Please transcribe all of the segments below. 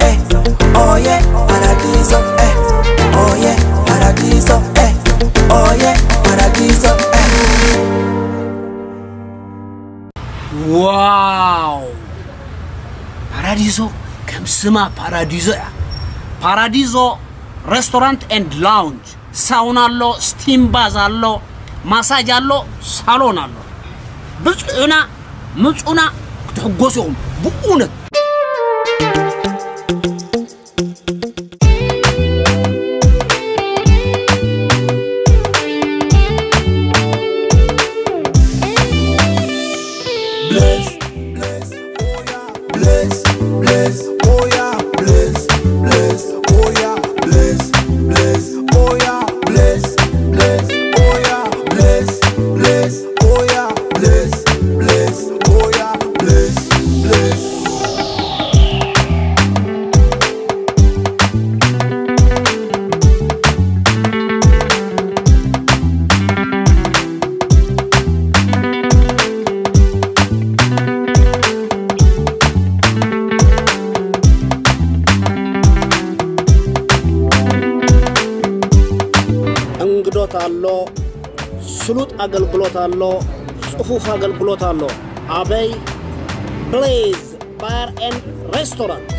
eh, oh yeah, Paradiso, eh, oh yeah, Paradiso, eh, oh yeah, Paradiso, eh. ዋው! ፓራዲዞ ከም ስማ ፓራዲዞ እያ። ፓራዲዞ ሬስቶራንት ኤንድ ላውንጅ፣ ሳውና ኣሎ፣ ስቲም ባዝ ኣሎ፣ ማሳጅ ኣሎ፣ ሳሎን ኣሎ። ብፅዑና፣ ምፁና፣ ክትሕጎሱ ኢኹም ብእውነት። እንግዶት ኣሎ፣ ስሉጥ ኣገልግሎት ኣሎ፣ ጽፉፍ ኣገልግሎት ኣሎ። ኣበይ? ብሌዝ ባር ኤንድ ሬስቶራንት።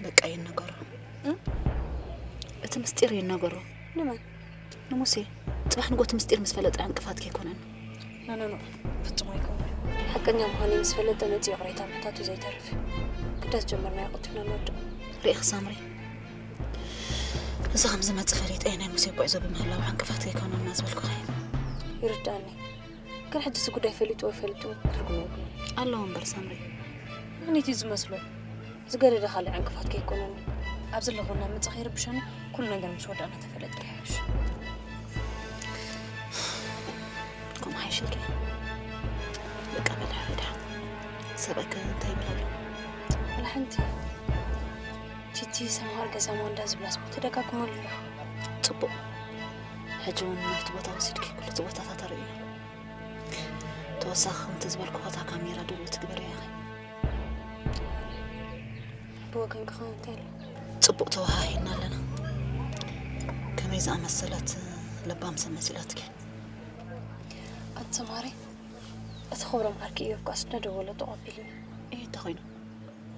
በቃ ይነገሮ። እቲ ምስጢር ይነገሮ። ንመን? ንሙሴ። ጽባሕ ንጎ እቲ ምስጢር ምስ ፈለጠ ዕንቅፋት ከይኮነን። ኖ ኖ ኖ፣ ፍጹም ኣይከውን። ሓቀኛ ምዃነይ ምስ ፈለጠ መጺኡ ይቕሬታ ምሕታቱ ዘይተርፍ። ግዳስ ጀመርናዮ ቀልጢፍና ንወድእ። ርኢኺ ሳምሪ፣ እዚ ከም ዝመጽእ ፈሊጠ ናይ ሙሴ ጉዕዞ ብምህላው ዕንቅፋት ከይኮነና ዝበልኩኺ። ይርዳእኒ። ግን ሕጂ እዚ ጉዳይ ፈሊጡ ወይ ፈሊጡ ትርጉም የብሉን። ኣለዎ እምበር ሳምሪ። ምኽንያት እዩ ዝመስሎ። ዝገደደ ካልእ ዕንቅፋት ከይኮነኒ። ኣብ ዘለኹ እናመጸ ከይርብሸኒ ኩሉ ነገር ምስ ወዳእና ተፈለጠ ይሓይሽ። ከምኡ ሓይሽልኪ። በቃ በል ሕረዳ። ሰብኣይከ እንታይ ይብል ኣሎ? ወላ ሓንቲ። ቲቲ ሰምሃር ገዛ ማንዳ ዝብላስ ተደጋግሞ ኣሎ። ጽቡቕ። ሕጂ እውን ናብቲ ቦታ ወሲድኪ ኩሉ እቲ ቦታታት ኣርእዮ። ተወሳኺ ከምቲ ዝበልኩ እታ ካሜራ ድልው ትግበርያ ኢኺ። ብወገንኪ ኸ እንታይ ኣሎ? ጽቡቕ ተወሃሂድና ኣለና። ከመይ ዝኣመሰለት ለባም ሰብ መሲላትኪ። ኣቲ ሰምሃረይ፣ እቲ ክብሮም ዓርኪ እዮብ ከኣ ስለ ደወለ ተቐቢልኒ። እይ፣ እንታይ ኮይኑ?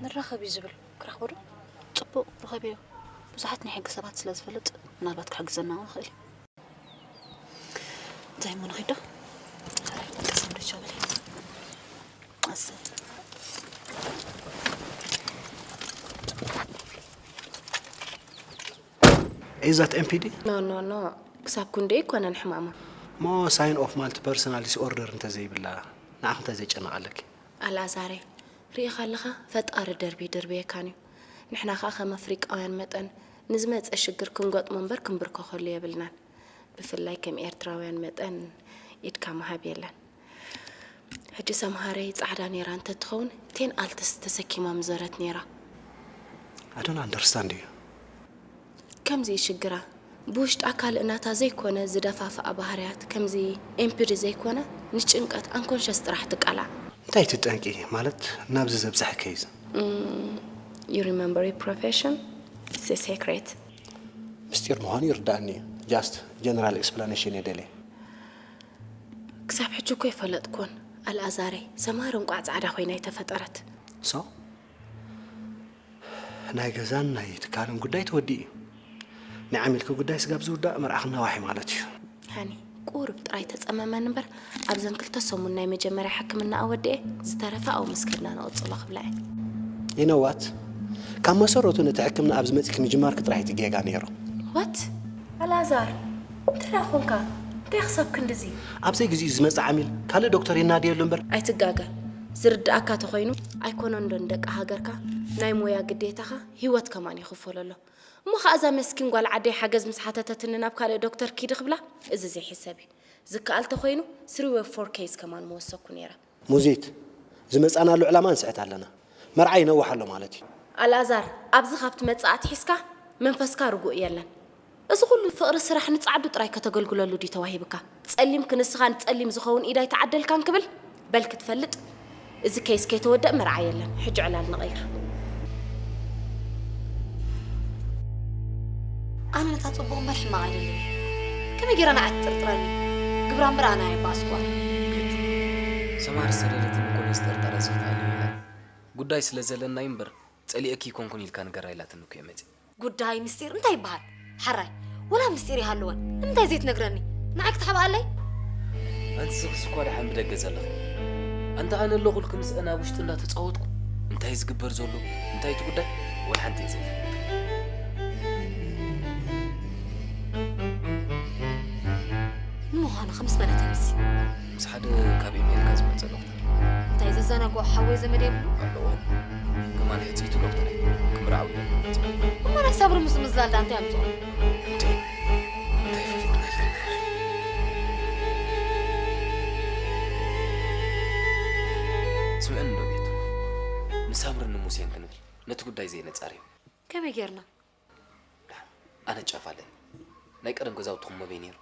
ንራኸብ እዩ ዝብል። ክረኽቦ ዶ? ጽቡቕ፣ ርኸብዮ። ብዙሓት ናይ ሕጊ ሰባት ስለ ዝፈልጥ፣ ምናልባት ክሕግዘና እውን ይኽእል እዩ። እንታይ እሞ ንኺድ ዶ? ቀስ እንዶ ቻው በለይ። ኣሰይ። Is that M P D? ኖ ኖ ኖ፣ ክሳብ ክንደይ ኣይኮነን ሕማማ። እሞ ሳይን ኦፍ ማልቲ ፐርሰናል ዲስኦርደር እንተዘይብላ ንዓኺ እንታይ ዘጨንቕ ኣለኪ? ኣልኣዛረይ፣ ርኢኻ ኣለኻ፣ ፈጣሪ ደርቢ ይደርብየካን እዩ። ንሕና ኸኣ ከም ኣፍሪቃውያን መጠን ንዝመጸ ሽግር ክንገጥሞ እምበር ክንብርከኸሉ የብልናን። ብፍላይ ከም ኤርትራውያን መጠን ኢድካ ምሃብ የለን። ሕጂ ሰምሃረይ ጻዕዳ ኔራ እንተትኸውን ቴን ኣልትስ ተሰኪማ ምዞረት ኔራ። I don't understand you. ከምዚ እዩ ሽግራ። ብውሽጣ ካልእ ናታ ዘይኮነ ዝደፋፍኣ ባህርያት ከምዚ ኤምፒዲ ዘይኮነ ንጭንቀት ኣንኮንሸስ ጥራሕ ትቃላዕ። እንታይ ትጠንቂ ማለት ናብዚ ዘብፅሐ ኬዝ? You remember your profession? It's a secret. ምስጢር ምዃኑ ይርዳእኒ እዩ። Just general explanation እየ ደልየ። ክሳብ ሕጂ እኮ ይፈለጥኩን ኣልኣዛረይ ሰማር እንቋዕ ፃዕዳ ኮይና ኣይተፈጠረት። So ናይ ገዛን ናይ ትካልን ጉዳይ ተወዲኡ እዩ። ናይ ዓሚልኪ ጉዳይ ስጋብ ዝውዳእ መርዓ ክናዋሕ እዩ ማለት እዩ። ሃኒ ቁሩብ ጥራይ ተጸመመኒ እምበር ኣብዘን ክልተ ሰሙን ናይ መጀመርያ ሕክምና ኣወዲኤ ዝተረፈ ኣብኡ ምስ ከድና ንቕጽሎ ክብላ እየ። You know what? ካብ መሰረቱ ነቲ ሕክምና ኣብዚ መጺእኪ ምጅማርኪ ጥራይ እቲ ጌጋ ነይሩ። What? ኣልኣዛር እንታይ ደኣ ኾንካ? እንታይ ክሳብ ክንድዚ? ኣብ ዘይግዚኡ ዝመጽእ ዓሚል ካልእ ዶክተር የናድየሉ እምበር። ኣይትጋገ። ዝርድኣካ ተኾይኑ ኣይኮነን ዶ ንደቂ ሃገርካ ናይ ሞያ ግዴታኻ ህይወት ከማን ይኽፈሎ ኣሎ። እሞ ኸኣ እዛ መስኪን ጓል ዓደይ ሓገዝ ምስ ሓተተትኒ ናብ ካልእ ዶክተር ኪዲ ክብላ፣ እዚ ዘይሕሰብ እዩ። ዝከኣል ተኾይኑ ስሪ ወይ ፎር ኬዝ ከማን ምወሰኩ ነይረ። ሙዚት፣ ዝመጻናሉ ዕላማ ንስዕት ኣለና። መርዓ ይነውሕ ኣሎ ማለት እዩ። ኣልኣዛር፣ ኣብዚ ካብ ትመጽእ ኣትሒዝካ መንፈስካ ርጉእ የለን። እዚ ኩሉ ፍቕሪ ስራሕ ንጻዕዱ ጥራይ ከተገልግለሉ ድዩ ተዋሂብካ? ጸሊምክ ንስኻ ንጸሊም ዝኸውን ኢድ ኣይተዓደልካን ክብል በል ክትፈልጥ። እዚ ኬስ ከይተወደእ መርዓ የለን። ሕጂ ዕላል ንቐይር። ኣነ ነታ ጽቡቕ እምበር ሕማቕ ኣይደልን እየ። ከመይ ገይራ ንዓይ ትጥርጥረኒ? ግብራ እምበር ኣነ ኣየባእስኳን። ሰማር ዝሰደደትኒ እኮ ነዚ ጥርጣረ እዚ ክትኣልዮ ኢላ። ጉዳይ ስለ ዘለና እዩ እምበር ጸሊኤኪ ኣይኮንኩን ኢልካ ንገራ ኢላትኒ እኮ እየ መጺእ። ጉዳይ ምስጢር እንታይ ይበሃል? ሓራይ ወላ ምስጢር ይሃልወን ንምንታይ ዘይትነግረኒ? ንዓይ ክትሓብኣለይ? ኣንቲ ስኽስ እኳ ደሓን ብደገ ዘለኺ ኣንታ ኣነ ኣለኹልኪ ምስአን ኣብ ውሽጢ እንዳተጻወትኩ እንታይ ዝግበር ዘሎ እንታይ እቲ ጉዳይ ወላ ሓንቲ እየ ዘይፈልጥ። ንምዃኑ ከምስ በለተንሲ? ምስ ሓደ ካብ ኢሜልካ ዝመጸ ዶክተር። እንታይ ዘዘናግዖ ሓወይ ዘመድ የብሉ? ኣለዎ። ከማን ሕጽይቲ ዶክተር እዩ። ክምርዓው ኢለ ዝመጽእ። እሞ ናይ ሳብሪ ምስ ምዝላል ዳ እንታይ ኣምጽኦ? እንዴ እንታይ ፈሊጥና ኢልክና? ስምዕኒ ዶ ቤቱ ንሳምርን ንሙሴን ክንብል ነቲ ጉዳይ ዘየነጻርዮ። ከመይ ጌርና? ኣነ ጫፍ ኣለኒ። ናይ ቀደም ገዛውትኹም መበይ ነይሩ?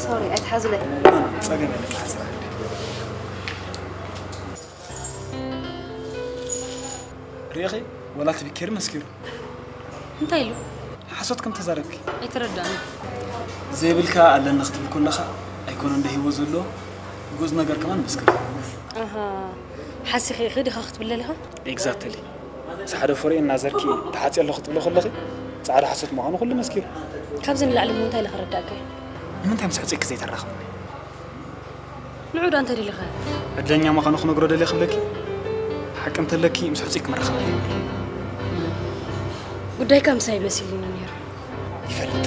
ሶሪ ኣይትሓዙለይ። ጸገም የለን። ርኢኺ ወላ እቲ ቢኬሪ መስኪሩ። እንታይ ኢሉ? ሓሶት ከም ተዛረብኪ። ኣይተረዳእን። ዘይብልካ ኣለኒ ክትብል ከለኻ ኣይኮነን ዶ ሂቦ ዘሎ ግኡዝ ነገር ከማን መስክር። ኣሃ ሓሲኺ ኢኺ ዲኻ ክትብል ደሊኻ? Exactly። ምስ ሓደ ፍሩይ እናዘርኪ ተሓፅየ ኣለኹ ክትብሎ ከለኺ ፃዕዳ ሓሶት ምዃኑ ኩሉ መስኪሩ። ካብዚ ንላዕሊ እሞ እንታይ ኢለ ከረዳእካ እየ? ንምንታይ ምስ ሕፁይኪ ዘይተራኽብኒ? ንዑ ዶ እንተ ደሊኻ? ዕድለኛ ምዃኑ ክነግሮ ደልየ ክብለኪ። ሓቂ እንተለኪ ምስ ሕፁይ ክመራኸበኒ። ጉዳይካ ምሳይ መሲሉኒ ነይሩ። ይፈልጥ።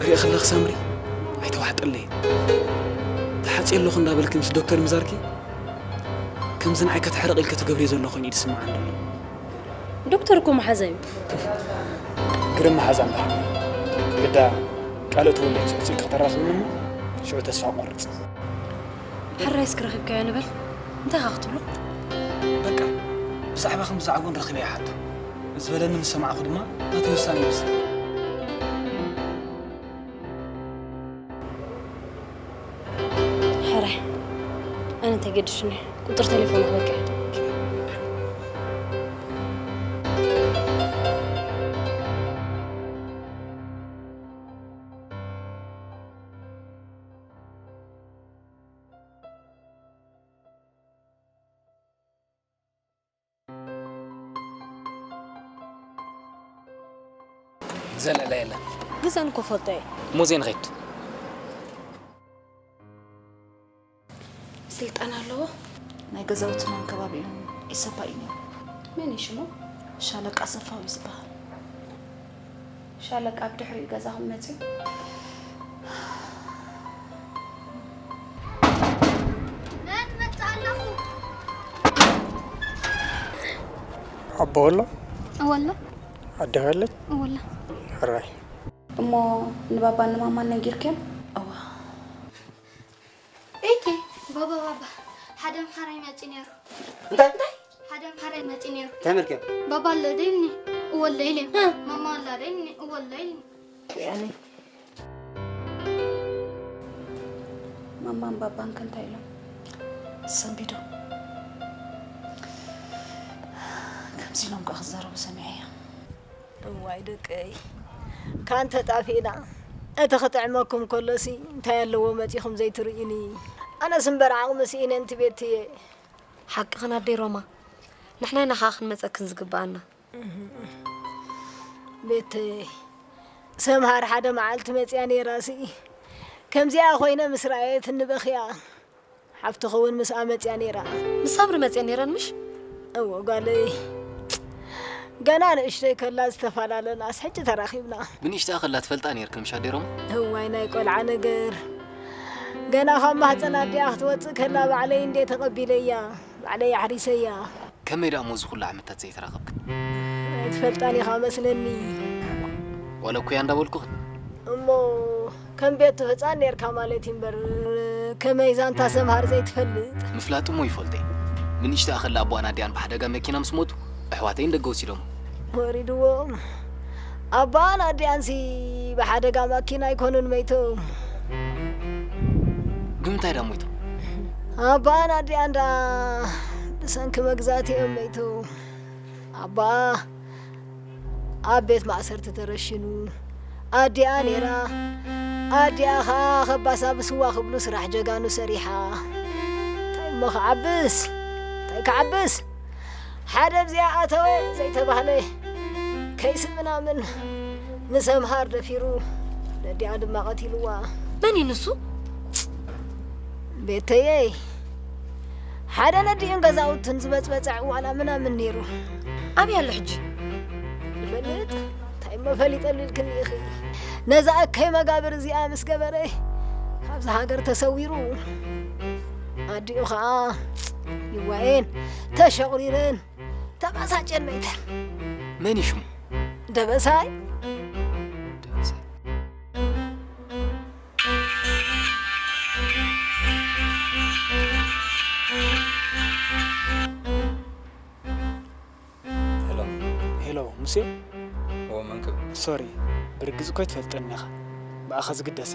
ርእየ ከለኺ ሳምሪ ኣይተዋሕጠለይ። ተሓፅየ ኣለኹ እንዳበልኪ ምስ ዶክተር ምዛርኪ ከምዚ ንዓይ ከተሕርቕ ኢልኪ ትገብርዮ ዘሎ ኮይኑ እዩ ዝስምዓኒ ዘሎ። ዶክተር እኮ መሓዛ እዩ። ግርም መሓዛ እምበር ግዳ ቃል እተወለይ ምስ ሕፁይ ከተራኽብኒ እሞ ሽዑ ተስፋ ቆርፅ። ሕራይ እስኪ ረኺብካዮ ንበል እንታይ ኢኻ ክትብሎ? በቃ ብዛዕባኺ ምስ ዝዓጎን ረኺበ ይሓቶ ዝበለኒ ምስ ሰማዕኹ ድማ ናተይ ውሳነ ይወስን። ሕራይ ኣነ እንታይ ገድሽኒ ቁፅሪ ተሌፎን ክበቅዕ ዘለለ የለን። ግዘን እኮ ፈልጦ እየ። ሙዜ ንኸይድ። ስልጣን ኣለዎ። ናይ ገዛውትናን ከባቢኡን ኢሰፓ እዩ ነይሩ። መን እዩ ሽሙ? ሻለቃ ሰፋው እዩ ዝበሃል። ሻለቃ ኣብ ድሕሪኡ ገዛኹም መፅዩ? መን መፅእ ኣለኹ? ኣቦ ኣሎ? እወ ኣሎ። ኣዴኻ ኣለች? እወ ኣላ። ሕራይ። እሞ ንባባን ንማማን ነጊርክዮም? እዋ። እይቲ፣ ባባ፣ ባባ፣ ሓደ ኣምሓራይ መፂኡ ነይሩ። እንታይ? እንታይ? ሓደ ኣምሓራይ መፂኡ ነይሩ። እንታይ መልክዮ? ባባ ኣሎ ደይኒ? እወ ኣሎ ኢለ። እ? ማማ ኣላ ደይኒ? እወ ኣሎ ኢለ። ያኔ። ማማን ባባን ከ እንታይ ኢሎም? ሰንቢዶም። ከምዚ ኢሎም ከ ክዛረቡ ሰሚዐያ። እዋይ ደቀይ፣ ካን ተጣፊእና። እቲ ክጥዕመኩም ከሎሲ እንታይ ኣለዎ መጺኹም ዘይትርእዩኒ? ኣነስ እምበር ዓቕሚ ስኢነ እንቲ ቤትየ። ሓቅኽን ኣደይ ሮማ፣ ንሕና ኢና ኸኣ ክንመጸክን ዝግብኣና። ቤተይ፣ ሰምሃር ሓደ መዓልቲ መጺኣ ነይራሲ፣ ከምዚኣ ኮይነ ምስ ረኣየትኒ በኽያ። ሓፍትኺ እውን ምስኣ መጺኣ ነይራ። ምስ ሳምሪ መጺአ ነይረን ምሽ? እወ ጓለይ፣ ገና ንእሽተይ ከላ ዝተፈላለናስ ሕጂ ተራኺብና። ብንእሽተኣ ከላ ትፈልጣ ነይርክን ምሽ ኣደይ ሮማ? እዋይ ናይ ቆልዓ ነገር፣ ገና ካብ ማህፀን ኣዲኣ ክትወፅእ ከላ ባዕለይ እንዴ ተቐቢለያ፣ ባዕለይ ኣሕሪሰያ። ከመይ ደኣ እሞ እዚ ኩሉ ዓመታት ዘይተራኸብክን? ኣይትፈልጣን ኢኻ መስለኒ። ዋላ እኮ እያ እንዳበልኩኽን። እሞ ከም ቤቱ ህፃን ኔርካ ማለት እዩ እምበር፣ ከመይ ዛንታ ሰምሃር ዘይትፈልጥ? ምፍላጥ እሞ ይፈልጦ እየ። ብንእሽተኣ ከላ ኣቦኣን ኣዲኣን ብሓደጋ መኪና ምስ ሞቱ፣ ኣሕዋተይን ደገ ወሲዶሞ። ወሪድዎም። ኣቦኣን ኣዲኣንሲ ብሓደጋ ማኪና ኣይኮኑን መይቶም። ብምንታይ ደኣ ሞይቶም? ኣቦኣን ኣዲኣን ደኣ ብሰንኪ መግዛእቲ እዮም መይቶም። ኣቦኣ ኣብ ቤት ማእሰርቲ ተረሽኑ። ኣዲኣ ነይራ። ኣዲኣ ኸኣ ኸባሳ ብስዋ ክብሉ ስራሕ ጀጋኑ ሰሪሓ። እንታይ እሞ ክዓብስ? እንታይ ክዓብስ? ሓደ ኣብዚኣ ኣተወ ዘይተባህለ ከይሲ ምናምን ንሰምሃር ደፊሩ ነዲኣ ድማ ቀቲልዋ። መን እዩ ንሱ? ቤተየይ፣ ሓደ ነዲኡን ገዛውትን ዝበጽበጸ ዕዋላ ምናምን ነይሩ። ኣበይ ኣሎ ሕጂ? ይፈልጥ? እንታይ እሞ ፈሊጠሉ ኢልክኒ ኢኺ? ነዛ እከይ መጋብር እዚኣ ምስ ገበረ ካብዛ ሃገር ተሰዊሩ። ኣዲኡ ኸኣ ይዋኤን ተሸቑሪረን ተባሳጨን መይተን። መን እዩ ሽሙ? ደበሳይ። ደበሳይ። ሄሎ። ሄሎ፣ ሙሴ? ኦ፣ መንክብ። ሶሪ፣ ብርግጽ እኮ ኣይትፈልጠኒ ኢኻ። ብኣኻ ዝግደሰ።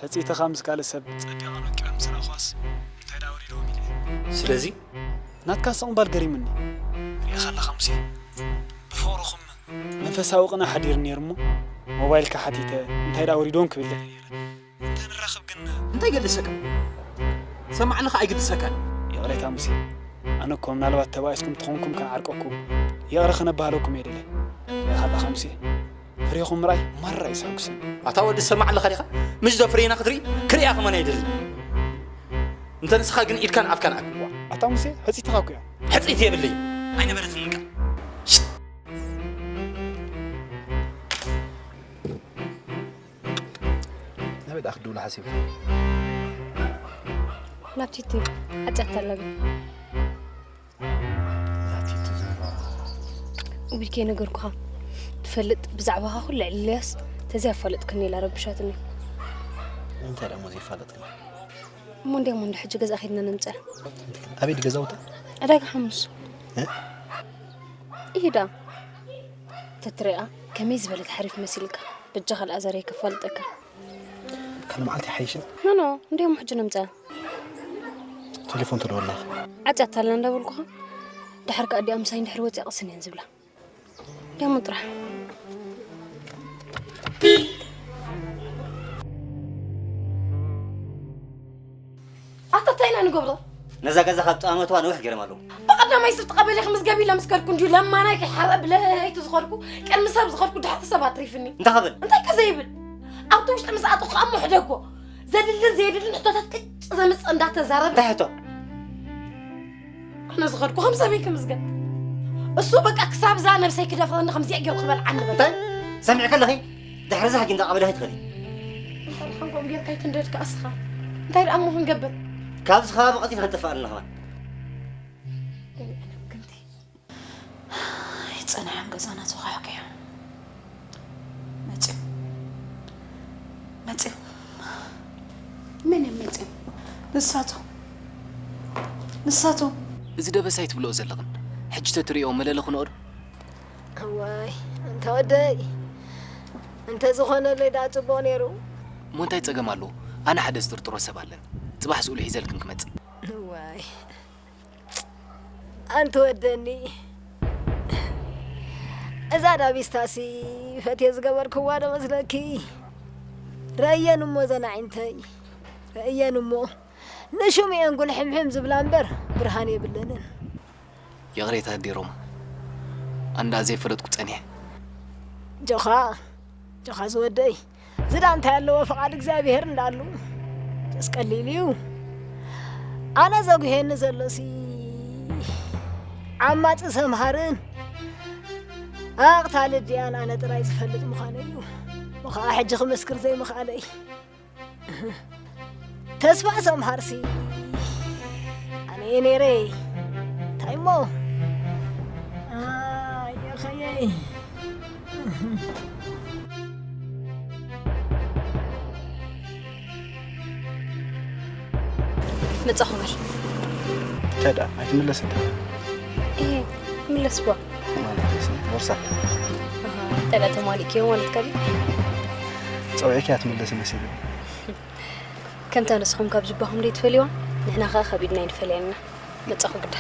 ሕጽይትኻ ምስ ካልእ ሰብ ጸዲቐን ወቂበን ምስ ረኣኹዋስ እንታይ ደኣ ወሪድዎም ኢለ። ስለዚ? ናትካ ስቕ ምባል ገሪሙኒ። ርኢኻ ኣለኻ ሙሴ፣ ብፍቕርኹም መንፈሳዊ ቅነ ሓዲሩ ነይሩ እሞ፣ ሞባይልካ ሓቲተ፣ እንታይ ደኣ ወሪድዎም ክብል ደልየ ነይረ። እንተ ንራኸብ ግን እንታይ ገድሰካ? ትሰምዓኒ ኸኣ ኣይግድሰካን። ይቕሬታ ሙሴ፣ ኣነ እኮ ምናልባት ተባኢስኩም ተኾንኩም ከንዓርቀኩም፣ ይቕረ ከነባህለኩም እየ ደለ። ርኢኻ ኣለኻ ሙሴ፣ ፍሬኹም ምርኣይ ማራ እዩ ዘሐጉሰኒ። ኣታ ወዲ ትሰምዓ ኣለኻ ዲኻ? ምሽ ዶ ፍሬና ክትርኢ? ክርእያ ከማን ኣይደልን። እንተ ንስኻ ግን ኢድካን ኣፍካን ኣክብዋ። ኣታ ሙሴ፣ ሕጽይትኻ እኮ እያ። ሕጽይቲ የብለይ። ኣይነበረትን እንቃ። ናበይ ደኣ ክትድውላ ሓሲብካ? ናብ ቲቲ ዓጽያታ ኣላ ግን። እዛ ቲቲ ዝብላ። ውይ ከይነገርኩኻ። ትፈልጥ ብዛዕባኻ ኩሉ ኣዕሊላስ ተዘይኣፋለጥክኒ ኢላ ረቢሻትኒ። ንምንታይ ደኣ እሞ ዘይፋለጥክኒ? እሞ እንድያ እሞ እንዶ ሕጂ ገዛ ኸይድና ነምፅኣ። ኣበይ ድዩ ገዛውታ? ዕዳጋ ሓሙስ። እ? ኢሂዳ። ተትሪኣ ከመይ ዝበለት ሓሪፍ መሲልካ። በጃኻ ኣልኣዛር ከፋልጠካ። ካልእ መዓልቲ ይሓይሽ። ኖ፣ ኖ፣ እንድያ እሞ ሕጂ ነምፅኣ። ቴሌፎን ተደወልና። ዓጽያታ ኣላ እንዳበልኩኻ። ድሓር ከኣ ኣዲኣ ምሳይ እንድሕር ወፂኣ ቅስን እየን ዝብላ። እንድያ እሞ ጥራሕ። ኣታ እንታይ ኢና ንገብሮ? ነዛ ገዛ ካብ ጠመትዋ ነዊሕ ገይሮም ኣለዉ። ብቐዳማይ ስብ ተቐበለ ክምዝገብ ኢለ ምስ ከድኩ እንድዩ ለማናይ ከይሓበ ብለይቲ ዝኸድኩ፣ ቅድሚ ሰብ ዝኸድኩ ድሕርቲ ሰብ ኣትሪፍኒ። እንታይ ክብል? እንታይ ከ ዘይብል? ኣብቲ ውሽጢ ምስ ኣተኹ ከኣ እሞ ሕደጎ። ዘድልን ዘየድልን ሕቶታት ቅጭ ዘምጽእ እንዳተዛረበ። እንታይ ሕቶ? ኣነ ዝኸድኩ ከም ሰበይ ክምዝገብ። እሱ በቃ ክሳብ እዛ ነብሰይ ክደፍረኒ ከምዚኣ ገይሩ ክበልዓኒ በቃ። እንታይ? ሰሚዕኪ ኣለኺ? ድሕሪ እዚ ሕጂ እንዳቐበለ ከይትኸዲ። እንተ ደሓን ከምኡ ጌርካ ኣይትንደድ ከኣ እስኻ። እንታይ ደኣ እሞ ክንገብር? ካብዚ ከባቢ ቀልጢፍና ክንጥፋእ ኣለና ከማን። ኣይጸንሐን ገዛና ተዃሕኲሑ። መጺኦም። መጺኦም። መን እዮም መጺኦም? ንሳቶም። ንሳቶም። እዚ ደበሳይ ትብልኦ ዘለኽን፣ ሕጂ ተትርእዮ መለለ ክነኦ ዶ? እዋይ፣ ኣንታ ወደይ። እንተ ዝኾነለይ ደኣ ጽቡቕ ነይሩ። እሞ እንታይ ጸገም ኣለዎ? ኣነ ሓደ ዝጥርጥሮ ሰብ ኣለኒ። ጽባሕ ስእሉ ሒዘልክን ክመጽእ። እዋይ። ኣንቲ ወደኒ፣ እዛ ዳቢስታሲ ፈትየ ዝገበርክዋ ዶ መስለኪ? ረእየን እሞ ዘን ኣዒንተይ፣ ረእየን እሞ። ንሹም እየን ጉልሕምሕም ዝብላ እምበር ብርሃን የብለንን። ይቕሬታ ኣዴ ሮማ፣ ኣንዳ ዘይፈለጥኩ ጸኒሐ። ጆኻ፣ ጆኻ ዝወደይ፣ ዝዳ እንታይ ኣለዎ ፍቓድ እግዚኣብሔር እንዳሉ። ደስ ቀሊል እዩ። ኣነ ዘጉሄኒ ዘሎሲ ዓማጺ ሰምሃርን ኣቕታሊ ድያን ኣነ ጥራይ ዝፈልጥ ምዃኑ እዩ። እሞ ኸዓ ሕጂ ክምስክር ዘይምኽኣለይ። ተስፋ ሰምሃርሲ ኣነ እየ ነይረ። እንታይ እሞ? ኣየ ኸየይ። መጻኹ በል። እንታይ ደኣ ኣይትምለስን? እየ፣ ምለስ ባ። ማለት እሲ ቦርሳ። ኣሃ፣ እንታይ ደኣ ተማሊእክዮ ማለትካ ድዩ? ጸዊዕኪ እያ ትምለሲ መሲሉ። ከምታ ንስኹም ካብ ጅባኹም ደይትፈልዩዋ፣ ንሕና ኸኣ ካብ ኢድና ኣይንፈልያን ኢና። መጻኹ ግዳ።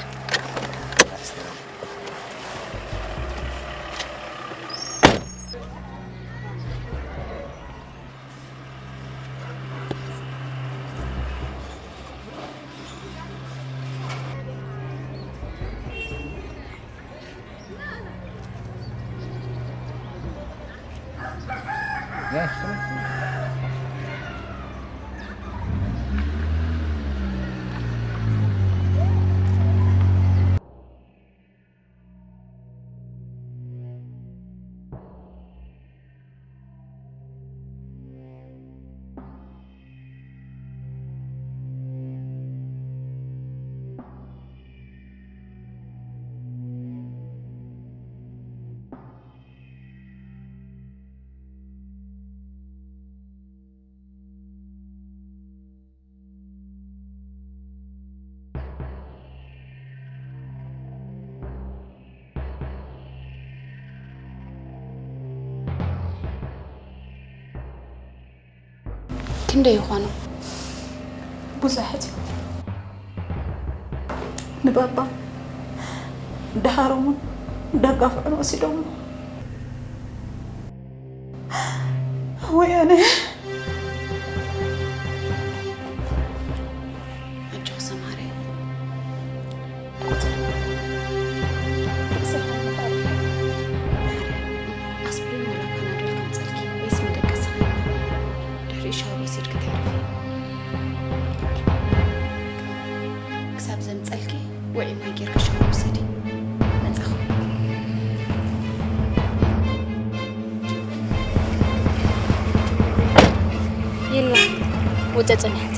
ክንደይ ይኾኑ? ብዙሓት እዮም። ንባባ ደሃሮምን ደጋፍዑን ወሲዶሞ። ወያነ። ኣጆኺ ሰምሃረይ። ቁጽሪ። ርእሰይ ሓሚሙ ተኣርፊ። ማርያም፣ ኣስፕሪን ወላ ፓናዶል ከምጸልኪ ወይስ መደቀሲ? ድሕሪኡ ሻወር ወሲድኪ ተዕርፊ። ክሳብ ዘምጸልኪ ውዒ ማይ ጌርኪ ሻወር ውሰዲ። መጻኹ። የላ፣ ወጸ ጸኒሓት።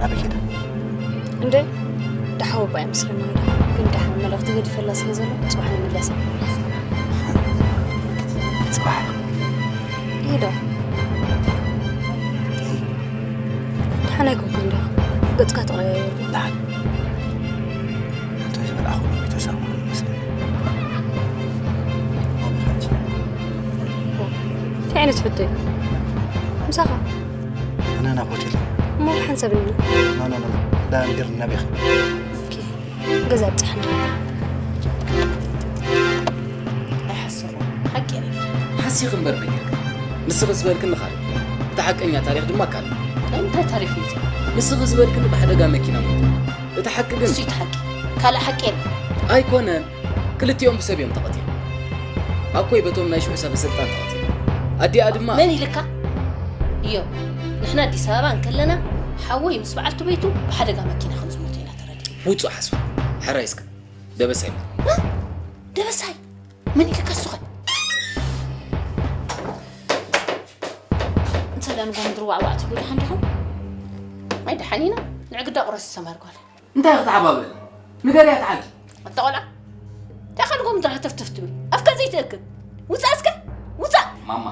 ኣበይ ከይዳ? እንደ ደሓው እባ ይመስለኒ። ግን ደሓን መልእኽቲ ገዲፈላ ስለ ዘሎ ጽባሕ ንምለሳ። ጽባሕ? ይሄዳ። ደሓን ኣይኮንኩን እንዲያ። ገጽካ ተቐያየሩ። ደሓን። እንተ ዝበልዓኹ ሎሚ ተሰምዑ ይመስለኒ። እንታይ ዓይነት ሕቶ እዩ? ምሳኻ? ኣነ ናብ ሆቴል። እሞ ሓንሳብ እኒ? ኖ፣ ኖ፣ ኖ፣ ኖ። ዳ እንድር ናበይ ኢኺ? ኦኬ። ገዛ ኣብጽሓኒ። ኣይሓሰኹ። ሓቂ እየ ነጊርካ። ሓሲኺ እምበር ነጊርካ። ንስኺ ዝበልክኒ ካልእ። እቲ ሓቀኛ ታሪኽ ድማ ካልእ። እንታይ ታሪኽ እዩ እዚ? ንስኺ ዝበልክኒ ብሓደጋ መኪና ሞይቱ። እቲ ሓቂ ግን እሱ እዩ እቲ ሓቂ። ካልእ ሓቂ የለን። ኣይኮነን። ክልቲኦም ብሰብ እዮም ተቐቲሎም። ኣኮይ በቶም ናይ ሽዑ ሰበ ስልጣን ተቐቲሉ። ኣዲኣ ድማ መን ኢልካ? እዮ ንሕና ኣዲስ ኣበባ እንከለና ሓወይ ምስ በዓልቲ ቤቱ ብሓደጋ መኪና ከም ዝሞቱ ኢና ተረዲእ። ውጹእ ሓስዋ። ሕራይ እስከ ደበሳይ በል። ደበሳይ መን ኢልካ እሱኸ? እንተ ደንጎ ምድሪ ዋዕዋዕ ትብሉ ደሓን ዲኹም? ኣይ ደሓን ኢና። ንዕግዳ ቁረስ ዝሰማር ጓል እንታይ ክትሓባበል ንገርያ ተዓዲ ኣታ ቆልዓ እንታይ ካልኩም ጥራሕ ትፍትፍ ትብል ኣፍካ ዘይትእክብ ውፃእ እስከ ውፃእ ማማ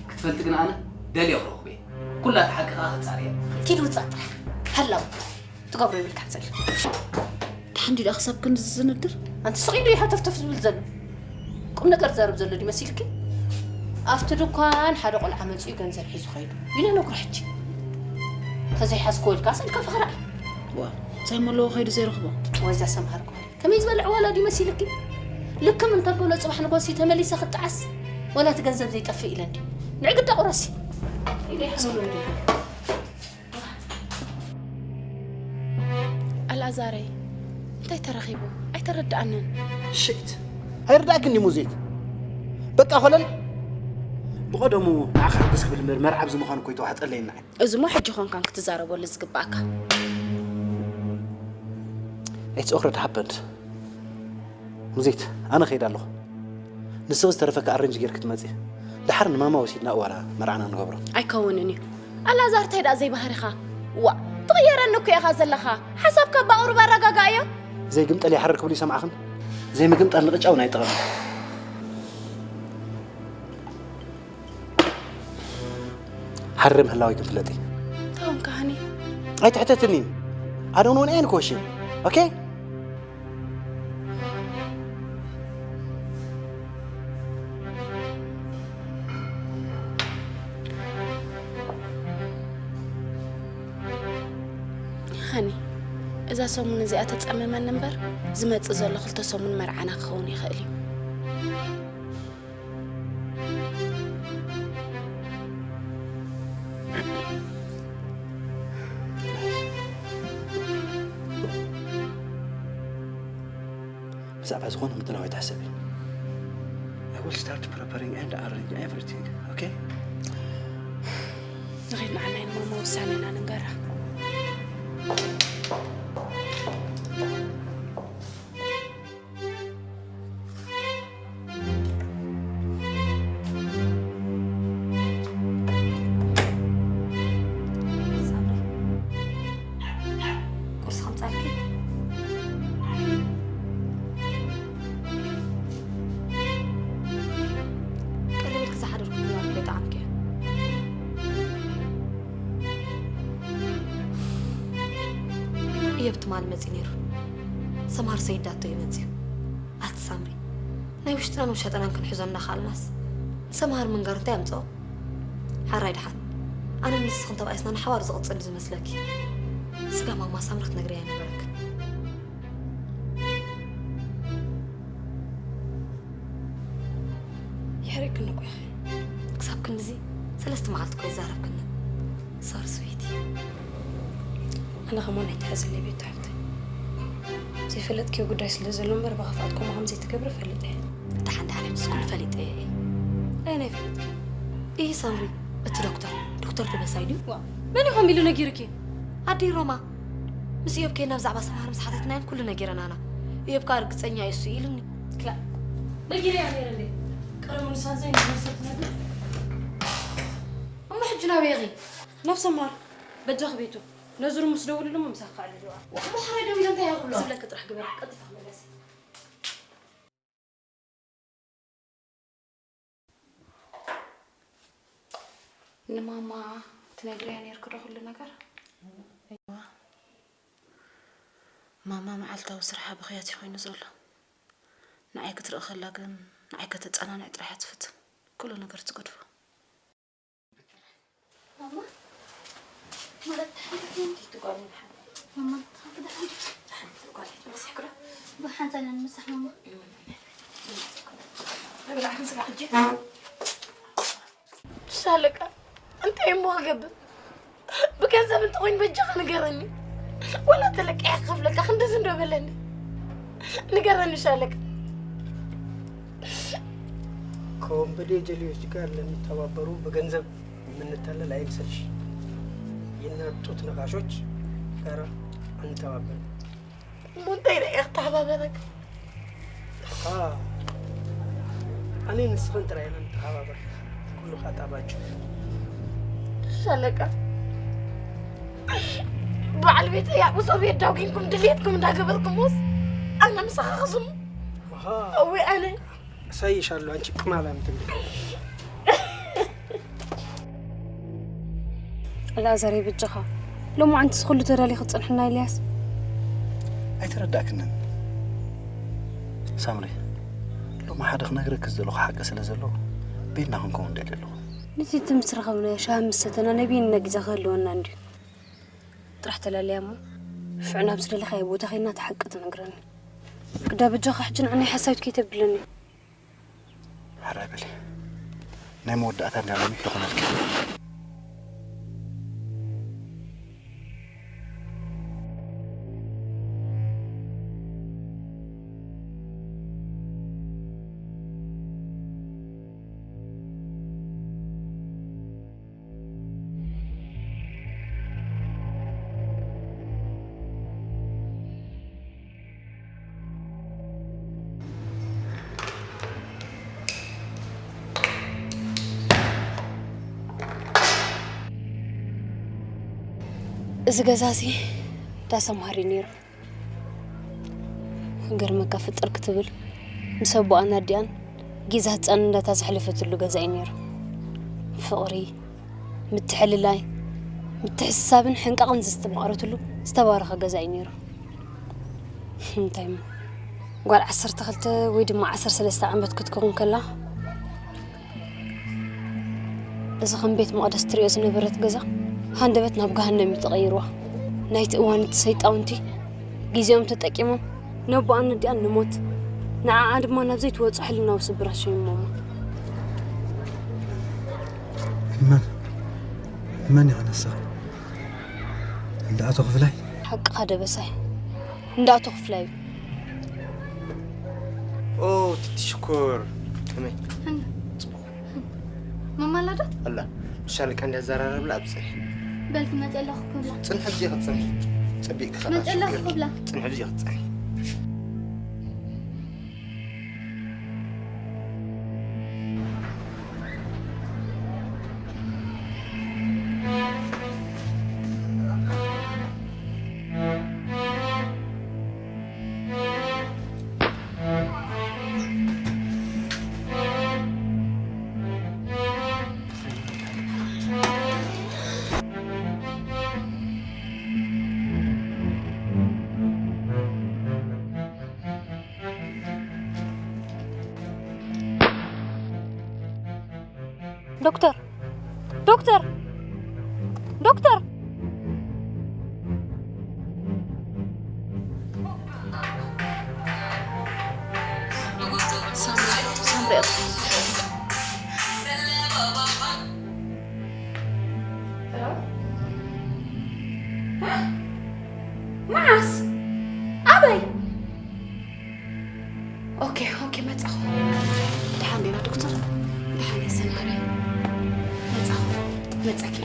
ክትፈልጥ ግን ኣነ ደልየ ክረኽበ ኩላ ተሓቂ ከዓ ክፃርየ ኪድ ውፃእ ጥራሕ ሃላው ትገብሮ ይብልካ ትፅል ድሓን ዲዳ ክሳብ ክንዲ ዝዝንድር ኣንቲ ስቕ ኢሉ ይሃተፍተፍ ዝብል ዘሎ ቁም ነገር ዘርብ ዘሎ ዲመሲልኪ ኣብቲ ድኳን ሓደ ቆልዓ መፅኡ ገንዘብ ሒዙ ኸይዱ ኢለ ነግሮ ሕጂ ተዘይሓዝክዎ ኢልካ ስእልካ ፍቕራይ ዋ እንታይ መለዎ ከይዱ ዘይረኽቦ ወይዛ ሰምሃር ጓል ከመይ ዝበለ ዕዋላ ድዩ መሲልኪ ልክም እንተበሎ ፅባሕ ንጎሲ ተመሊሰ ክጣዓስ ወላ እቲ ገንዘብ ዘይጠፍእ ኢለ እንዲ ንዕግዳ ቁረሲ ኢለ ይሓስቡ እንዲ ኣልኣዛረይ እንታይ ተረኺቡ ኣይተረድኣንን ሽት ኣይርዳእክ እንዲ ሙዜት በቃ ኾለል ብቐደሙ ንዓኻ ሕጉስ ክብል እምበር መርዓብ ዝምዃን እኮ ይተዋሕጠለይ ንዓይ እዚሞ ሕጂ ኾንካን ክትዛረበሉ ዝግባእካ It's already happened ሙዜት ኣነ ኸይድ ኣለኹ ንስኺ ዝተረፈካ ኣረንጅ ጌር ክትመፂ ደሓር ንማማ ወሲድና እዋላ መርዓና ንገብሮ ኣይከውንን እዩ ኣላዛር እንታይ ደኣ ዘይባህርኻ ዋእ ትቕየረኒ እኮ ኢኻ ዘለኻ ሓሳብካ ብኣቑሩብ ኣረጋግኣዮ ዘይግምጠል ይሓርር ክብሉ ይሰምዓኽን ዘይምግምጣል ንቕጫ እውን ኣይጠቐምን ሓርር ምህላወይ ግን ፍለጢ እንታይ ኾንካ ሃኒ ኣይትሕተትኒ I don't want any question okay ሃኒ እዛ ሰሙን እዚኣ ተፀመመኒ እምበር ዝመፅእ ዘሎ ክልተ ሰሙን መርዓና ክኸውን ይኽእል እዩ ብዛዕባ ዝኾነ ምድላው ኣይትሕሰቢ I will start preparing and arrange everything okay ንኸይድ ንዓናይ ንማማ ውሳኔና ንንገራ እየብ ትማል መፂ ነይሩ ሰምሃር ሰይዳቶ እዩ መፂኡ ኣቲ ሳምሪ ናይ ውሽጥናን ውሸጠናን ክንሕዞ እናኸኣልናስ ንሰምሃር ምንጋር እንታይ ኣምፅኦ ሓራይ ድሓን ኣነ ንስኽን ተባኢስና ንሓባር ዝቕፅል እዩ ዝመስለኪ ስጋ ማማ ሳምሪ ክትነግርያ ኣይነበረክን ይሕሪቅኒ እኮ ኢኺ። ክሳብ ክንድዚ ሰለስተ መዓልቲ እኮ ይዛረብክኒ። ሶሪ ስዊቲ። ኣነ ከማን ኣይትሓዝለይ ቤቱ ሓፍተይ። ዘይፈለጥክዮ ጉዳይ ስለ ዘሎ እምበር ብኽፍኣት ከምኡ ከም ዘይትገብሪ እፈልጥ እየ። እታ ሓንቲ ሓንቲ ንስ ኩሉ ፈሊጠ እየ። ኣየናይ ፈሊጥኪ? ኢሂ ሳምሪ፣ እቲ ዶክተር፣ ዶክተር ደበሳይ ድዩ? ዋእ፣ መን እዩ ከምኡ ኢሉ ነጊሩኪ? ኣደይ ሮማ። ምስ እዮብ ኬድና ብዛዕባ ሰምሃር ምስ ሓተትናዮን ኩሉ ነጊረናና። እዮብ ከኣ ርግጸኛ እየ እሱ እዩ ኢሉኒ። ክላእ ነጊረያ ነይረ እንዴ? ቀደሙ ንሳን ዘይንመሰል ትነግር? እሞ ሕጂ ናበይ ኢኺ? ናብ ሰምሃር በጃኺ ቤቱ። ነዚ ሩም ምስ ደውልሉ እሞ ምሳኺ ክዕልል እየ። እሞ ሕራይ ደው ኢለ እንታይ እየ ክብሎ? ዝብለኪ ጥራሕ ግበሪ። ቀልጢፍኪ ክምለሲ። ንማማ ትነግርያ ነይርኪ ዶ ኩሉ ነገር? እዋ ማማ መዓልታዊ ስርሓ ብኽያት እዩ ኮይኑ ዘሎ። ንዓይ ክትርኢ ከላ ግን ንዓይ ከተጸናንዕ ጥራሕ እያ ትፍትን። ኩሉ ነገር ትገድፎ። ማማ ማለት ሓንቲ ሓንቲ ትጓኒ ሓንቲ ማማ ሓንቲ ሓንቲ ሓንቲ ትጓኒ ትመስሕ ክሎ ብሓንሳብ ኢና ንምሳሕ ማማ ብላዕን ስጋ ሕጂ ሳለቃ እንታይ እሞ ክገብር ብገንዘብ እንተኮይኑ በጃኻ ንገረኒ ወላ ተለቂሐ ክኸፍለካ ክንድዚ እንዶ በለኒ። ንገረኒ ሻለቃ። ከወንበዴ ጀሌዎች ጋር ለሚተባበሩ በገንዘብ የምንታለል አይምሰልሽ። የእናት ጡት ነካሾች ጋር አንተባበር። እሞ እንታይ ደኣ እየ ክተሓባበረካ? ኣነ ንስኽን ጥራይ ኢና ንተሓባበር። ኩሉ ካጣባችሁ። ሻለቃ፣ በዓል ቤተይ ኣብኡ ሰብ የዳጒንኩም ድሌትኩም እንዳገበርኩምስ ኣነ ምሳኻ ክስሙ። ኣሃ። እወ ኣነ። እሳይሻለሁ፣ አንቺ ቅማላም ትብሊ። ኣልኣዛር በጃኻ፣ ሎማዓንትስ ኩሉ ተዳልዩ ክትጸንሐና ኢልያስ? ኣይተረዳእክንን ሳምሪ። ሎሚ ሓደ ክነግረኪ ዝደለኹ ሓቂ ስለ ዘሎ ቤትና ክንከውን ደልየ ኣለኹ። ነቲ እቲ ምስ ረኸብናዮ ሻሂ ምስ ሰተና ናይ ቤንና ግዜ ክህልወና እንድዩ። ጥራሕ ተላልያ እሞ ሽዑ ናብ ዝደለኻዮ ቦታ ኸይድና እቲ ሓቂ ትነግረኒ። ግዳ በጃኻ ሕጂ ንዓይ ሓሳዊት ከይተብለኒ። ሕራይ በሊ። ናይ መወዳእታ እንዳ ሎሚ ክኾነልኪ። እዚ ገዛ እዚ ዳስ ኣምሃሪ ነይሩ። ገርመካ ፍጥር ክትብል ምስ ኣቦኣን ኣዲኣን ጌዛ ህፃን እንዳታ ዘሕለፈትሉ ገዛ እዩ ነይሩ። ፍቕሪ፣ ምትሕልላይ፣ ምትሕስሳብን ሕንቃቕን ዘስተማቕረትሉ ዝተባረኸ ገዛ እዩ ነይሩ። እንታይ እሞ ጓል ዓሰርተ ክልተ ወይ ድማ ዓሰርተ ሰለስተ ዓመት ክትከውን ከላ እዚ ከም ቤት መቕደስ ትሪኦ ዝነበረት ገዛ ሃንደበት ናብ ገሃነም እዩ ተቐይርዋ። ናይቲ እዋን እቲ ሰይጣውንቲ ግዜኦም ተጠቂሞም ነቦኣን ነዲኣን ንሞት ንዓዓ ድማ ናብ ዘይትወጾ ሕልናዊ ስብራት ሸይሞማ። መን መን ይኾነ ንስኺ? እንዳ ኣቶ ክፍላይ? ሓቅኻ ደበሳይ እንዳ ኣቶ ክፍላይ እዩ። ኦ ትቲ ሽኮር ከመይ? መማላዶ ኣላ ሻለቃ እንዳዘራረብላ ኣብ ጽንሒ። በልኪ መጸለኹ ክብላ። ጽንሒ ብዚ ክትጸንሒ ጸቢቅ ክኸላ። መጸለኹ ክብላ። ጽንሒ ብዚ ክትጸንሒ። ዶክተር! ዶክተር! ዶክተር! መዓስ? ኣበይ? ኦኬ ኦኬ መጻኹ። ደሓን ዲና ዶክተር? ደሓን እየ ሰማሪ። መጻኹ። መጻኪ።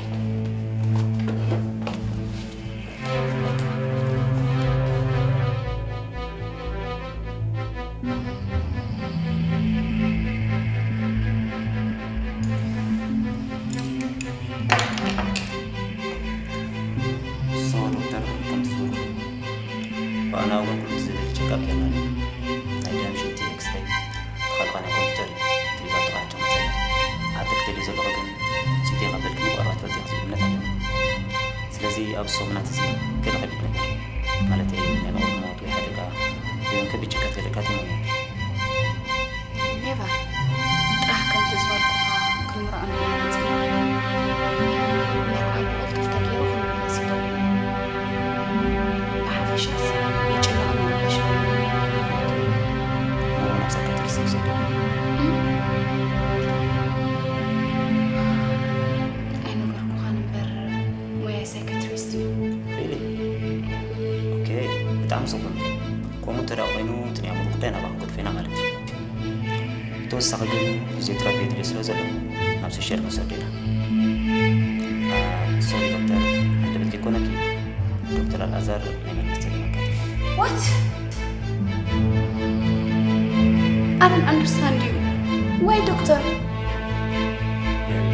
ንስኻ ዶክተር ከምቲ ዝበልኩ ብኣና እውን ኩሉ ዝብል ቸካፕ ጌርና ኢና። ናይ ደም ሽንቲ ኤክስሬይ ተኻልኻ ናይ ኮምፒውተር እዩ ትሪዛልቱ ካሕቸው መፀና። ሓንቲ ክትደልዩ ዘለኹ ግን ውፅኢተይ ከበልክኒ ብቐረባ ትፈልጢ ዝብል እምነት ኣለኒ። ስለዚ ኣብ ሰሙናት እዚ ገለ ከቢድ ነገር ማለተይ ናይ መቕርብ ሞት ወይ ሓደጋ ወይ እውን ከቢድ ጭንቀት ገለ ኣጋጢሙ እዩ። ኔቨር ጥራሕ ከምቲ ዝበልኩኻ ክንምርዖ ንብል መጺና ናይ ቋንቋ ቅልጥፍ ተገይሩ ክንምለስ ይደሊ ብሓፈሻስ ይጭነቕ ንረበሽ ሞና ሳይካትሪስት ዝወሰደ ኣይነገርኩኻን እምበር ሞያይ ሳይካትሪስት እዩ Really? ከምኡ እንተ ደኣ ኮይኑ፣ እቲ ናይ ኣእምሮ ጉዳይ ናብኣ ክንገድፎ ኢና ማለት እዩ። ብተወሳኺ ግን ፊዚዮቴራፒ የድልዮ ስለ ዘሎ፣ ናብ ሶሻል ክንሰዶ ኢና። ሶሪ ዶክተር፣ ኣንደበት ከይኮነኪ፣ ዶክተር ኣልኣዛር ናይ መንግስቲ ይመልከት። What? I don't understand you. Why, doctor?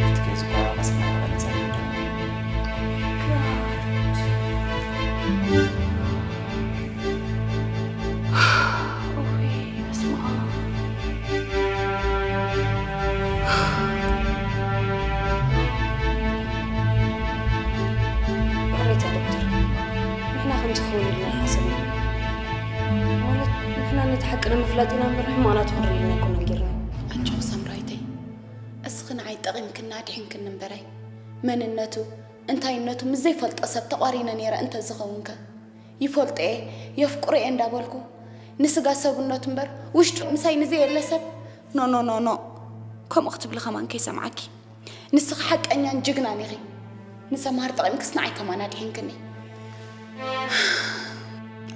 እቲ ኬዝ እኳ ቀስ እናበለ ክጸንሕ እዩ። God. ኦይ፣ በስመ ኣብ። ይቕሬታ ዶክተር፣ ንሕና ከምዚ ክኸውን ኢልና ኣይሓሰብናን። ማለት፣ ንሕና ነቲ ሓቂ ንምፍላጥ ኢና እምበር፣ ሕማቕ ናቱ ክንርኢ ኢልና ኣይኮናን ጌርናዮ። ኣጆኺ ሳምራዊተይ፣ እስኺ ንዓይ ጠቒምክኒ ኣድሒንክኒ እምበራይ፣ መንነቱ፣ እንታይነቱ ምስ ዘይፈልጦ ሰብ ተቋሪነ ነይረ እንተዝኸውንከ? ይፈልጦ እየ፣ የፍቅሮ እየ እንዳበልኩ፣ ንስጋ ሰብነቱ እምበር ውሽጡ ምሳይ ንዘየለ ሰብ፣ ኖ፣ ኖ፣ ኖ፣ ኖ። ከምኡ ክትብሊ ከማን ከይሰምዓኪ። ንስኺ ሓቀኛን ጅግናን ኢኺ። ንሰምሃር ጠቒምክስ ንዓይ ከማን ኣድሒንክኒ።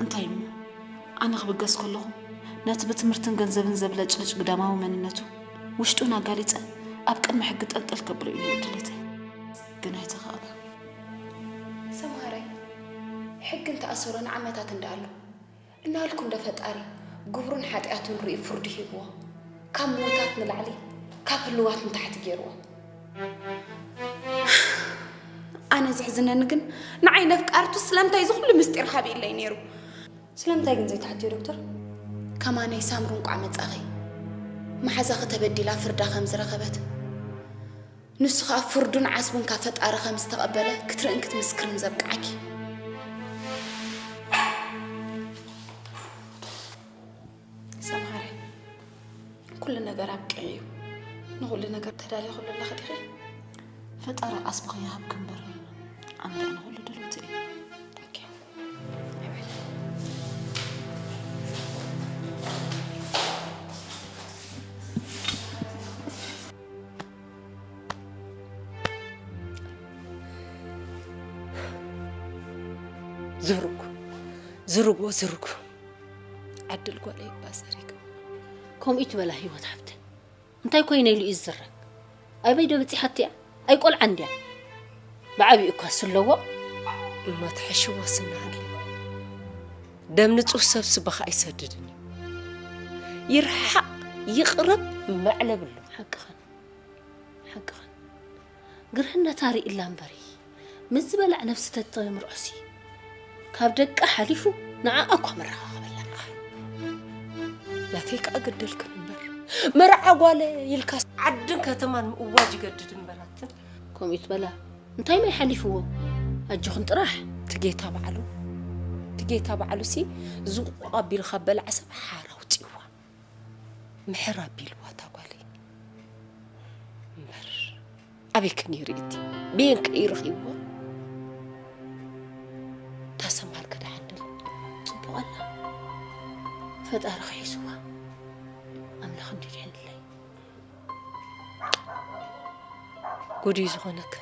እንታይ እሞ? ኣነ ክብገስ ከለኹ፣ ነቲ ብትምህርትን ገንዘብን ዘብለጭልጭ ግዳማዊ መንነቱ፣ ውሽጡን ኣጋሊጸ ኣብ ቅድሚ ሕጊ ጠልጠል ከብሎ እዩ ድሌተይ። ግን ኣይተኻእለ። ሰምሃረይ፣ ሕጊ እንተኣሰሮ ንዓመታት እንዳ ኣሎ፣ እናልኩ እንደ ፈጣሪ ግብሩን ሓጢኣቱን ርእዩ ፍርዲ ሂብዎ፣ ካብ ምዉታት ንላዕሊ፣ ካብ ህልዋት ንታሕቲ ገይርዎ። ኣነ ዘሕዝነኒ ግን፣ ንዓይ ነፍቃርቱ ስለምንታይ እዚ ኩሉ ምስጢር ሓቢእለይ ነይሩ? ስለምንታይ ግን ዘይትሓትዮ ዶክተር? ከማነይ ሳምሪ እንቋዕ መጻኺ። መሓዛኺ ተበዲላ ፍርዳ ከም ዝረኸበት፣ ንሱ ኸኣ ፍርዱን ዓስቡን ካብ ፈጣሪ ከም ዝተቐበለ ክትርእን ክትምስክርን ዘብቅዓኪ። ሰምሃረይ፣ ኩሉ ነገር ኣብቂዑ እዩ። ንኹሉ ነገር ተዳሊኹሉ ኣለኺ ዲኺ? ፈጣሪ ዓስብኺ ይሃብኪ እምበር፣ ኣነ ደኣ ንኹሉ ድልውቲ እየ። ኦኬ። ዝሩግ፣ ዝሩግ፣ ዝሩግ። ዓድል ጓለይ እባ ሰሪጋ። ከምኡ ይትበላ ህይወት ሃብተ። እንታይ ኮይነ ኢሉ እዩ ዝዝረግ? ኣበይ ዶ በጺሓቶ እያ? ኣይቆልዓን ድያ? ብዓቢኡ እኳ ስለዎ። እማ ትሕሽዎ ስና ሃለ። ደም ንጹህ ሰብ ስባኻ ኣይሰድድን እዩ። ይርሓቕ ይቕረብ መዕለብ ኣሎ። ሓቅኽን፣ ሓቅኽን። ግርህነታ ርእላ እምበሪ፣ ምስ ዝበላዕ ነብሲ ተተምርዖሲ፣ ካብ ደቃ ሓሊፉ ንዓኣ እኳ መራኻኸበላ። ናተይ ከኣ ገደልክን እምበር፣ መርዓ ጓለ ኢልካ ዓድን ከተማን ምእዋጅ ይገድድ እምበር ኣትን። ከምኡ ይትበላ፣ እንታይ ማይ ሓሊፍዎ? ኣጆኽን ጥራሕ። እቲ ጌታ ባዕሉ፣ እቲ ጌታ ባዕሉሲ ዝቑቕ ኣቢሉ ካብ በልዓ ሰብ ሓር ኣውጺእዋ። ምሕር ኣቢልዋ እታ ጓለይ። እምበር ኣበይ ከ ነይሩ እቲ? በየን ከ እዩ ረኺብዎ? እታ ሰምሃር ከ ደሓን ድላ? ጽቡቕ ኣላ። ፈጣሪ ክሒስዋ። ኣምላኽ እንዲ ድሕንለይ። ጉድ እዩ ዝኾነክ።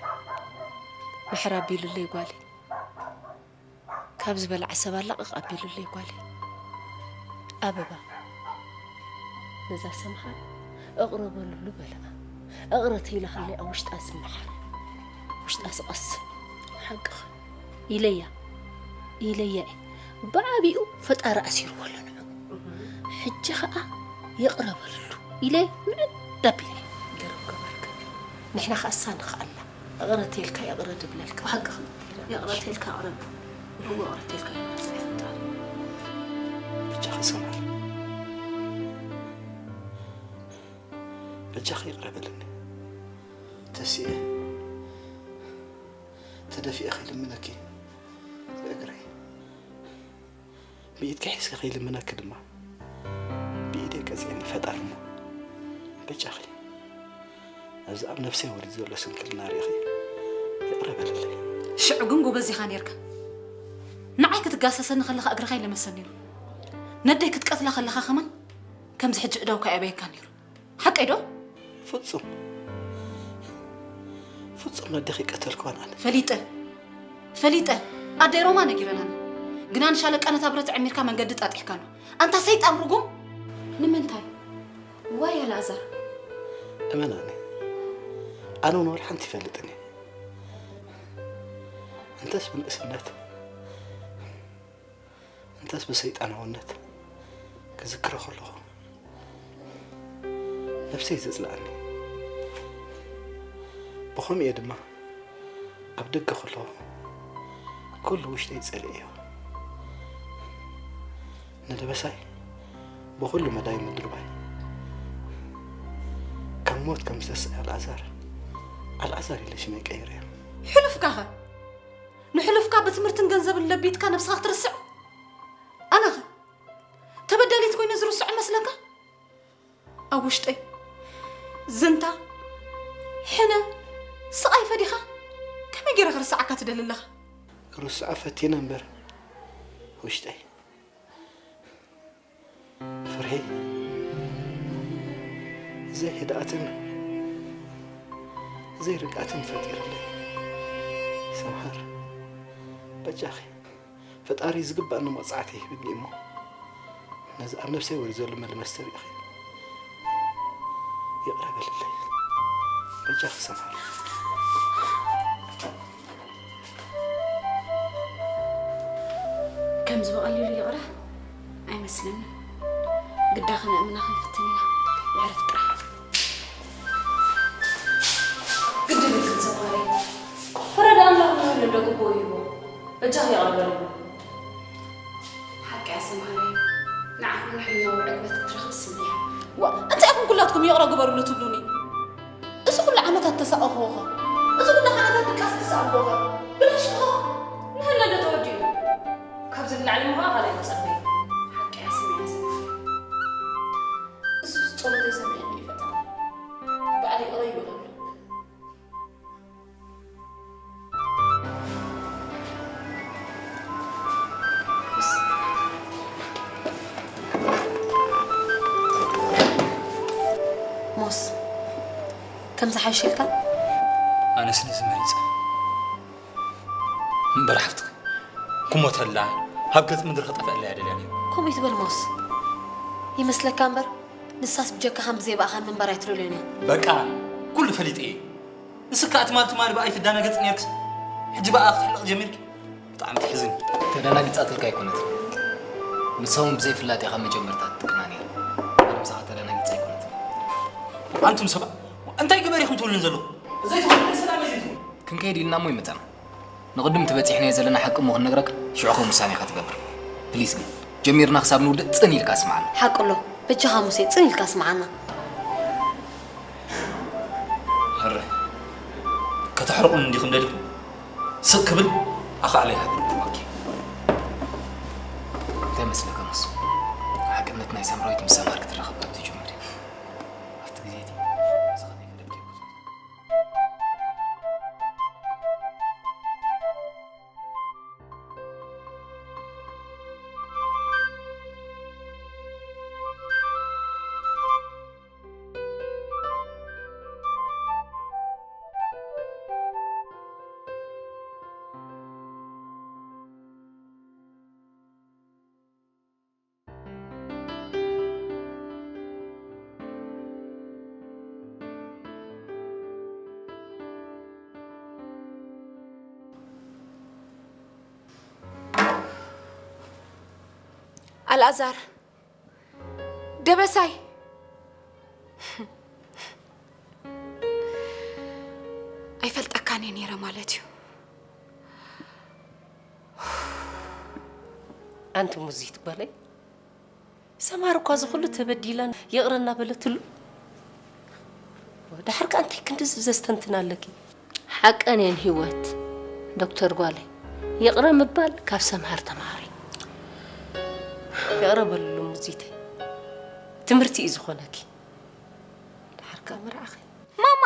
ምሕር ኣቢሉለይ ጓለይ። ካብ ዝበልዓ ሰብ ኣላቕቕ ኣቢሉለይ ጓለይ። ኣበባ፣ ነዛ ሰምሃር እቕረ በልሉ በልኣ። እቕረ ተይላ ከለይ ኣብ ውሽጣ ዝመሓር፣ ውሽጣ ዝቐስን። ሓቅኻ። ኢለያ፣ ኢለያ እየ። ብዓቢኡ ፈጣሪ ኣሲርዎ ኣሎ ንዕኡ። ሕጂ ኸኣ ይቕረ በልሉ ኢለ ምዕድ ኣቢለ። ገረብ ገበርክ። ንሕና ኸኣ እሳ ንኽኣላ። እቕረ ተይልካ ይቕረ ድብለልካ። ብሓቅኻ። ይቕረ ተይልካ ይቕረ። እዎ፣ ይቕረ ተይልካ ይቕረ። ብቻ ኸሰማል። በጃኺ ይቕረ በልኒ። ተሲኤ፣ ተደፊኤ ከይልምነኪ ብእግረይ። ብኢድኪ ሒዝኪ ከይልምነኪ ድማ ብኢደይ ቀጺዕኒ ፈጣሪ እሞ በጃኺ። ኣብዚ ኣብ ነፍሰይ ወሪዱ ዘሎ ስንክልና ርኢኺ ይቕረ በልለይ። ሽዑ ግን ጎበዝ ኢኻ ኔርካ። ንዓይ ክትጋሰሰኒ ከለኻ እግርኻ ይለመሰኒ ነይሩ። ነደይ ክትቀትላ ከለኻ ከማን ከምዚ ሕጂ ዕዳውካ ኣየበየካ ነይሩ። ሓቀይ ዶ? ፍጹም፣ ፍጹም ነደኺ ቀተልክዋን ኣነ። ፈሊጠ፣ ፈሊጠ። ኣደይ ሮማ ነጊረናኒ። ግና ንሻለቃ ነታ ብረት ዐሚርካ መንገዲ ጣጢሕካሉ። ኣንታ ሰይጣን ርጉም! ንምንታይ? ዋይ ኣልኣዛር! እመናኒ፣ ኣነ እውን ወላ ሓንቲ ይፈልጥን እየ። እንተስ ብንእስነት፣ እንተስ ብሰይጣናውነት ክዝክሮ ከለኹ፣ ነብሰይ ዘጽልኣኒ። ብኸምኡ እየ ድማ ኣብ ደገ ከለኹ ኩሉ ውሽጠይ ጸሊኤዮ። ንደበሳይ ብኹሉ መዳይ ምድርባይ፣ ካብ ሞት ከም ዝተስእ ኣልኣዛር፣ ኣልኣዛር ኢለ ሽመይ ቀይረዮ። ሕሉፍካኸ? ንሕሉፍካ ብትምህርትን ገንዘብን ለቢጥካ ነብስኻ ክትርስዕ? ኣነኸ? ተበዳሊት ኮይነ ዝርስዖ መስለካ? ኣብ ውሽጠይ ዝንታ፣ ሕነ፣ ስቓይ ፈዲኻ ከመይ ገይረ ክርስዓካ ትደሊ ኣለኻ? ክርስዓ ፈቲነ እምበር ውሽጠይ ፍርሂ ዘይህድኣትን ዘይርግኣትን ፈጢርለይ። ሰምሃር፣ በጃኺ ፈጣሪ ዝግባኣኒ መቕጻዕቲ ሂብኒ እሞ፣ ነዚ ኣብ ነብሰይ ወሪዱ ዘሎ መልመስ ተሪእኺ ይቕረ በልለይ። በጃኺ ሰምሃር። ከምዚ ብቐሊሉ ይቕረ ኣይመስለንን። ግዳ ከነእምና ክንፍትን ኢና። የዕርፍ ጥራሕ። ግድን ኢልክን ሰምሃረይ። ፈረዳ ኣምላኽ ንኹሉ እንዶ ግቡኡ ይህቦ። በጃኺ ይቕረ በልሉ። ሓቂ እያ ሰምሃረይ። ንዓኺ እውን ሕልናዊ ዕግበት ክትረኽቢ ስምዒ እያ። ዋ፣ እንታይ ኢኹም ኩላትኩም ይቕረ ግበርሉ ትብሉኒ? እዚ ኩሉ ዓመታት ተሳቐኽዎ ኸ? እዚ ኩሉ ዓመታት ድቃስ ዝሰኣንክዎ ኸ? ብላሽ ኸ? ንህለ ዶ ተወዲኡ? ካብዚ ንላዕሊ ምዃን ካልእ ኣይትጸበይ። ሓቂ እያ ሰሚዐ ሰሚዐ። እሱስ ጸሎተይ ሰሚዕኒ እዩ ፈጣሪ። ባዕለይ ይቕረ ይበለሉ። ሞስ፣ ከም ዝሓይሽ ኢልካ? ኣነስ ነዚ መሪጸ። እምበር ሓፍትኺ ክሞተላ፣ ካብ ገጽ ምድሪ ክጠፍኣላ እያ ደልያ ነይሩ። ከምኡ ይትበል ሞስ። ይመስለካ እምበር፣ ንሳስ ብጀካኻን ብዘይ ብኣኻን ምንባር ኣይትደልዮን እያ። በቃ፣ ኩሉ ፈሊጠ እየ። ንስካ ትማል ትማል ብኣይ ትዳናገጽ ነርክስ፣ ሕጂ ብኣ ክትሕለቕ ጀሚርኪ። ብጣዕሚ ትሕዝኒ። ተዳናጊጻትልካ ኣይኮነትን። ንሳ እውን ብዘይ ፍላጥ ኢኻ መጀመርታ ትጥቅና ነይራ። ኣነ ምሳኻ ተዳናጊጻ ኣይኮነትን። ኣንቱም ሰባት፣ እንታይ ግበር ኢኹም ትብሉን ዘለኹም? ዘይትኽእሉ ሰላም ዘይትኽእሉ። ክንከይድ ኢልና እሞ ይመጻና። ንቕድም እቲ በጺሕናዮ ዘለና ሓቂ እሞ ክንነግረካ፣ ሽዑ ከም ውሳኔኻ ትገብር። ፕሊስ ግን፣ ጀሚርና ክሳብ ንውድእ ጽን ኢልካ ስምዓና። ሓቂ ኣሎ። በጃኻ ሙሴ፣ ጽን ኢልካ ስምዓና። ህረ፣ ከተሕርቑኒ እንዲኹም ደሊኹም? ስቕ ክብል ኣኽኣሎ ይሃበኒ። ኦኬ። እንታይ መስለካ ሙስ? ሓቅነት ናይ ሳምራዊት ምስ ሰምሃር ክትራኸብ ካብ ትጅምር እያ። ኣብቲ ግዜ እቲ ንስኻ ዘይፈለጥካዮ ብዙሕ ኣልኣዛር፣ ደበሳይ፣ ኣይፈልጠካን እየ ነይረ ማለት እዩ። ኣንቲ ሙዚት ጓለይ፣ ሰማር እኳ እዚ ኩሉ ተበዲላ ይቕረ እናበለትሉ፣ ድሓር ከኣ እንታይ ክንድዚ ዘስተንትን ኣለኪ? ሓቀን እየን ሂወት፣ ዶክተር ጓለይ፣ ይቕረ ምባል ካብ ሰምሃር ተምሃሪ። ይቕረ በልሉ ሙዚተይ፣ ትምህርቲ እዩ ዝኾነኪ። ድሓር ከኣ መርዓኺ። ማማ፣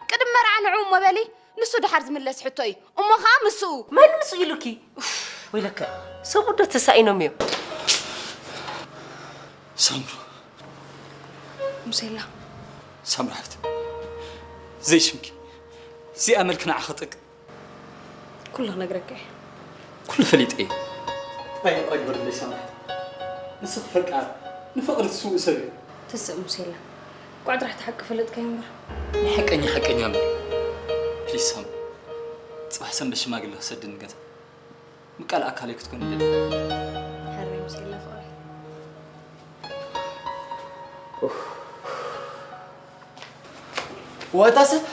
ቅድሚ መርዓ ንዑ እሞ በሊ፣ ንሱ ድሓር ዝምለስ ሕቶ እዩ። እሞ ኸኣ ምስኡ። መን ምስኡ ኢሉኪ? ኡፍ፣ ወይለከ፣ ሰብኡ ዶ ተሳኢኖም እዮም? ሳምሩ። ሙሴላ። ሳምሩ ሓፍቲ፣ ዘይሽምኪ፣ እዚኣ መልክ ንዓኺ ጠቅም። ኩሉ ክነግረካ እየ። ኩሉ ፈሊጠ እየ። እንታይ ይቕረ ግበርለይ ሳምሪ። ንስኺ ፈቃር፣ ንፍቕሪ ትስውእ ሰብ እዩ። ትስእ ሙሴላ። ቋዕ ጥራሕ ትሓቂ ፈለጥካዮ እምበር። ናይ ሓቀኛ ሓቀኛ እምበር። ፕሊስ ሳምሪ። ጽባሕ ሰንበት ሽማግለ ክሰድኒ ገዛ። ምቃል ኣካለይ ክትኮን ይደሊ። ሕራይ ሙሴላ ፍቕረይ። ወታ ሰብ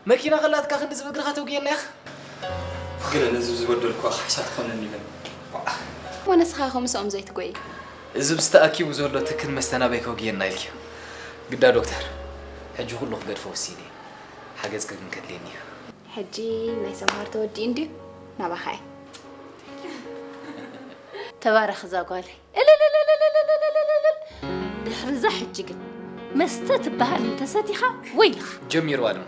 መኪና ከላትካ ክንድዚ ብእግርኻ ተጉየና ኢኻ። ግለ ነዚ ዝበደልኩ ኣኽሕሳ ትኾነኒ ኢለን። ወነስኻ ኢኹም ምስኦም ዘይትጎይ። እዚ ብዝተኣኪቡ ዘሎ ትክን መስተ ናበይ ከጉየና ኢልኪ። ግዳ ዶክተር፣ ሕጂ ኩሉ ክገድፎ ወሲነ። ሓገዝኪ ግን ከድልየኒ እዩ። ሕጂ ናይ ሰምሃር ተወዲኡ እንድዩ ናባኻ እየ። ተባረኽ እዛ ጓለይ። እልልልልልልልልልልልልል። ድሕሪ እዛ ሕጂ ግን መስተ ትበሃል እንተሰቲኻ ወይልኻ። ጀሚርዋ ድማ።